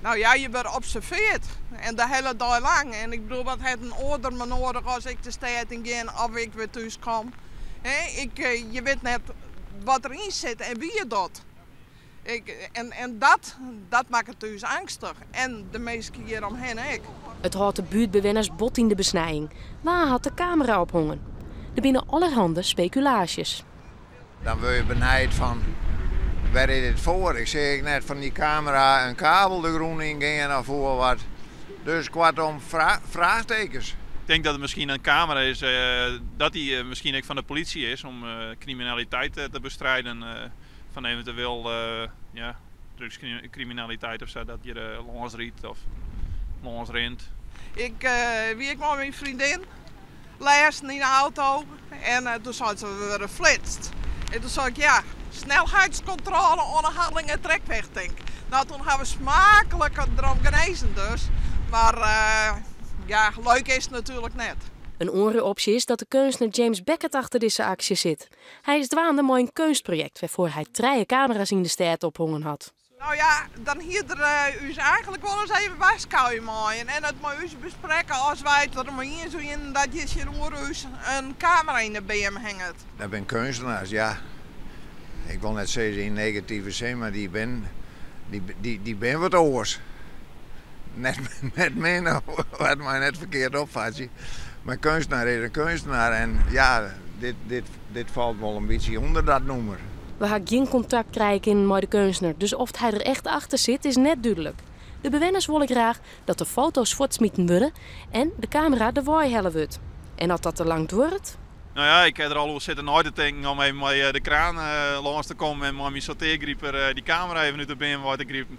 Nou ja, je wurde observearre. En de hiele dei lang. En ik bedoel, wat hat in oar der mei nedich as ik de stêd yn gean of ik wer thús kom? Je wit net wat deryn sit en wie it docht. En dat makket ús eangstich. En de minsken hjir omhinne ek. It hâldt de buertbewenners bot yn de besnijing. Wa hat de kamera ophongen? Der binne allerhande spekulaasjes. Dan wurd je benijd fan wêr is dit foar? Ik seach net fan dy kamera in kabel de grûn yn gean of foar wat. Dus koartom, fraachtekens. Ik tink dat it miskien in kamera is, dat dy miskien ek fan de polysje is om kriminaliteit te bestriden. Fan eventueel, ja, drugskriminaliteit of sa, dat hjir lâns rydt of lâns rint. Ik wie ek mei myn freondin lêsten yn de auto en doe sei se, we wurde flitst. En doe sei ik, ja, snelheidskontrôle oan de Harlingertrekweg, tink. Nou, doe ha we smaaklik derom gnizen dus. Mar ja, leuk is it natuerlik net. In oare opsje is dat de keunstner James Beckett achter dizze aksje sit. Hy is dwaande mei in keunstprojekt wêrfoar hy trije kamera's yn de stêd ophongen hat. Nou ja, dan hie er ús eigentlik wol ris even warskôgje meien en it mei ús besprekke as wy it der mei iens wienen dat hjir tsjinoer ús in kamera yn de beam hinget. Dat binne keunstners, ja. Ik wol net sizze yn negative sin, mar dy binne wat oars. Net min, laat my net ferkeard opfatsje. Mar keunstner is in keunstner en ja, dit falt wol in bytsje ûnder dat nûmer. We ha gjin kontakt krije kinnen mei de keunstner, dus oft hy der echt achter sit is net dúdlik. De bewenners wolle graach dat de foto's fuortsmiten wurde en de kamera derwei helle wurdt. En as dat te lang duorret? Nou ja, ik ha der al oer sitten nei te tinken om even mei de kraan lâns te kommen en mei myn sorteargriper dy kamera even út de beam wei te gripen.